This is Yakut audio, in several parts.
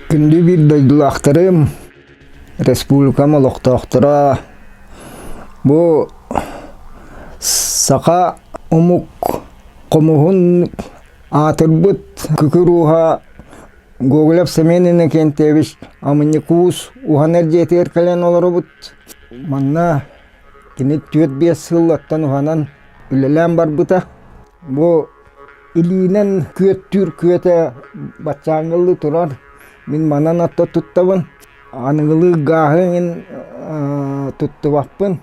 Күндү биир дойдулаахтарым, республикам олохтоохторо, бу саха омук хомуһун аатырбыт күкүр ууһа Гоголев Семен Иннокентьевич Амынньык Уус уһанар дьиэтигэр кэлэн олоробут. Манна кини 4-5 сыллартан уһанан үлэлээн барбыта. Бу илиинэн күөттүүр күөтэ баччааҥҥылыы турар. Мин манан атта туттабын. Аныгылыы гааһы эҥин туттубаппын.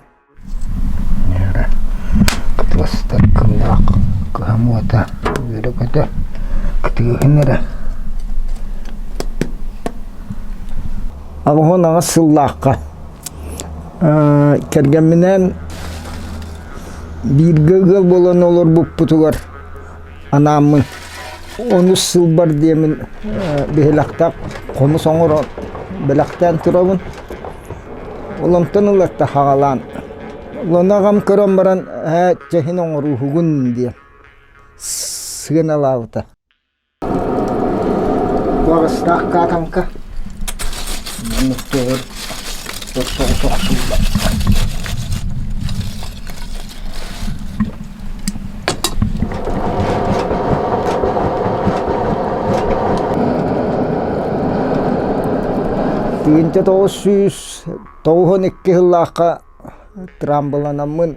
Кытыастар кымнаах кыһам уота үөрэ-көтө кытыыһын эрэ. 88 сыллаахха кэргэмминээн бииргэ ыал буолан олорбуппутугар анааммын онус сылбар диэмин биһилэхтээх хомус оҥорон бэлэхтээн турабын. Ол онтон ыларта хаҕалаан Лона аҕам көрөн баран ээ чэһин оҥорууһугун диэн сыаналаабыта. Куоҕастаах каатаҥка Маннык соҕус охсуллар. 1992 сыллаахха трамбаланаммын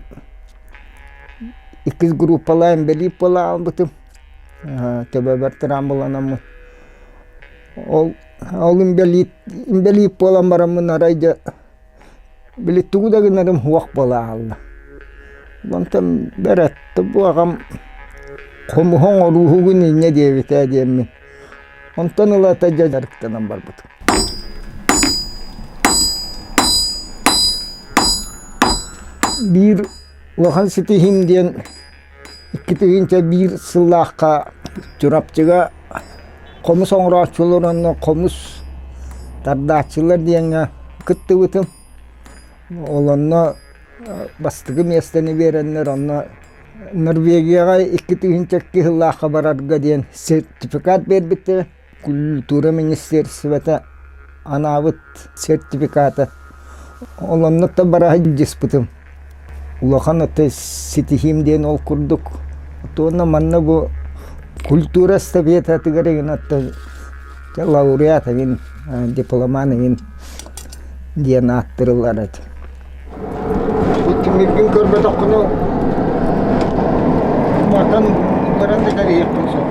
иккис группалаан инбэлиит буола хаалбытым. Төбөбөр трамбаланаммын. Ол ол инбэлиит инбэлиит буолан бараммын арай дьэ Били тугу да гынарым суох буола хаалла. Онтон бэрэттэ бу аҕам хомуһу оҥорууһугун инньэ диэбитэ диэммин. Онтон ылата дьэ дьарыктанан барбытым. Биир улахан ситиһиим диэн 2001 сыллаахха Чурапчыга хомус оҥорооччулар уонна хомус тардааччылар диэҥҥэ кыттыбытым. Ол онно бастакы миэстэни биэрэннэр онно Норвегияҕа 2002 сыллаахха барарга диэн сертификат биэрбиттэрэ. Культура министиэристибэтэ анаабыт сертификата. Ол онно да бара сылдьыспытым. Улахан аты ситиһиим диэн ол курдук. Уонна манна бу культура эстафетатыгар игин аты лауреат игин, дипломан игин диэн ааттырыллар этэ. Бу тимиргин көрбөтөххүнэ уматан баран да кэбиһиэххин сөп.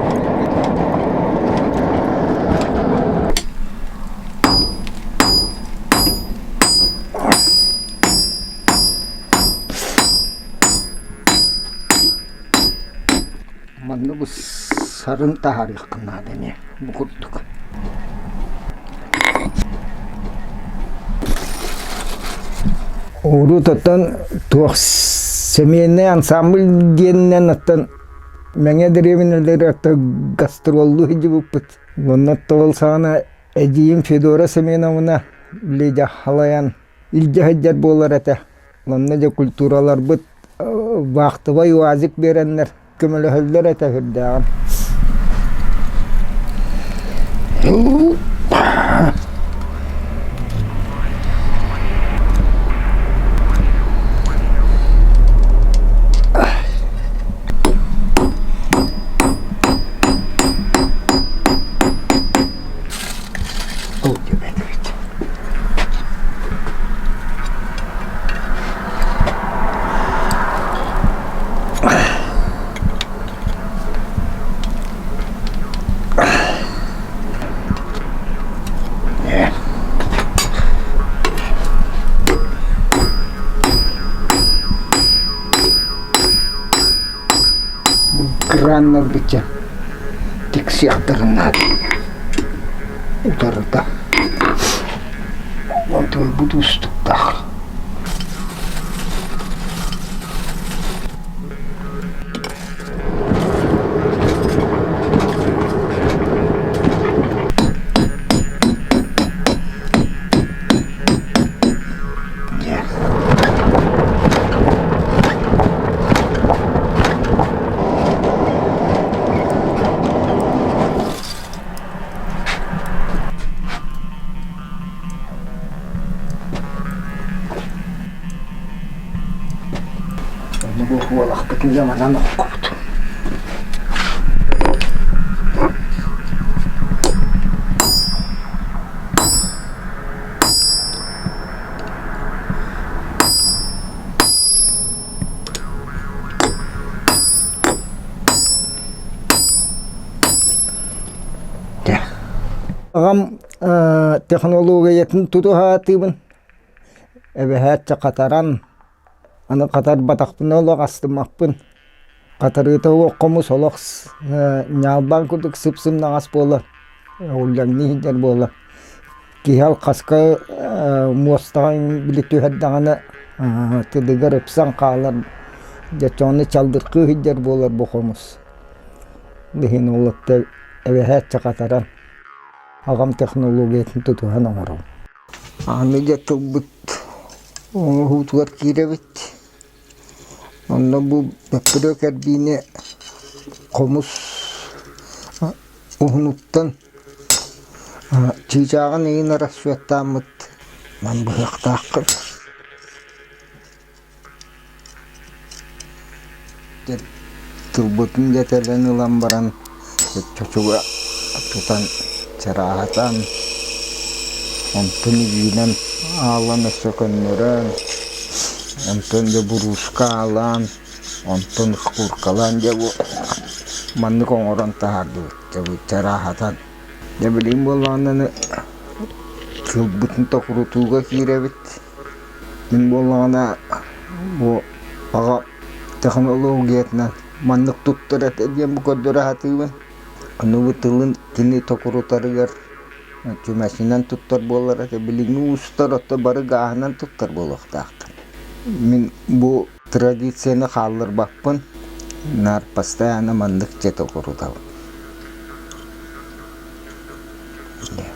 Манна бу сарын таһаарыаххын наада эмиэ бу курдук. Урут оттон туох семейный ансамбль диэнинэн оттон Мэҥэ дэриэбинэлэри оттон гастроллуу сылдьыбыппыт. Онно ол саҕана эдьиийим Федора Семеновна били халайан илдьэ сылдьар буолар этэ. Онно дьэ культураларбыт вахтовай уазик биэрэннэр көмөлөһөллөр этэ сүрдээҕин. Граннарбыча тиксиэхтэрин наада утарыта Онтуйбут уустуктаах. Буолахпытын дьэ манан оккубут. Аҕам технологиятын тутуһаатыыбын эбэһээт хатаран Аны хатарбатахпына олох астыммаппын. Хатарыыта уох хомус олох ньаалбаан курдук сып-сымнаҕас буолар, уллаҥныы сылдьар буолар. Киһи алхаска муостаҕа били түһэрдэҕинэ тылыгар ыпсан хаалар, дьэ ону чалдырхыы сылдьар буолар бу хомус. Иһин уолаттар эбэһээт хатаран аҕам технологиятын тутуһан оҥоробун. Аны дьэ тылбыт оҥоһуутугар киирэбит. Онно бу бөппүрүөк эрбиини хомус уһунуттан чыычааҕын ыйын расчеттааммыт ман быһыахтааххын. Тылбытын дэтэлэн ылан баран чочуга тутан чарааһатан, онтон илиинэн аалан өссө көннөрөн, онтон дьэ бурууска аалаан, онтон шкуркалаан дьэ бу маннык оҥорон таһаардыбыт дьэ бу чарааһатан. Дьэ билигин буоллаҕына тылбытын токурутууга киирэбит. Мин буоллаҕына бу аҕа технологиятынан маннык туттар этэ диэн бу көрдөрө сатыыбын. Аны бу тылын кини токурутарыгар чүмэчинэн туттар буолар этэ. Билиҥҥи уустар ото бары гааһынан туттар буолуохтаахтар. Мин бу традицияны хаалларбаппын. Наар постоянно маннык дьэ токурутабын. Yeah.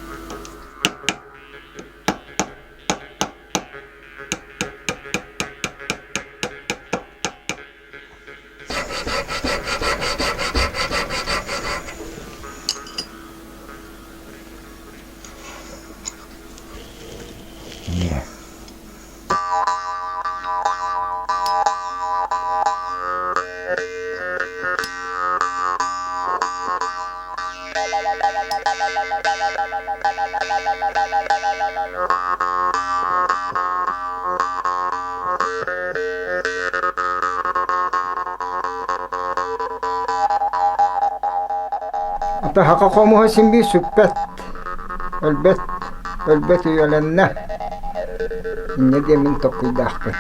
Ата хака хомуһа син биир сүппэт, өлбөт, өлбөт үйэлэннэ. Инньэ диэммин толкуйдаахпын.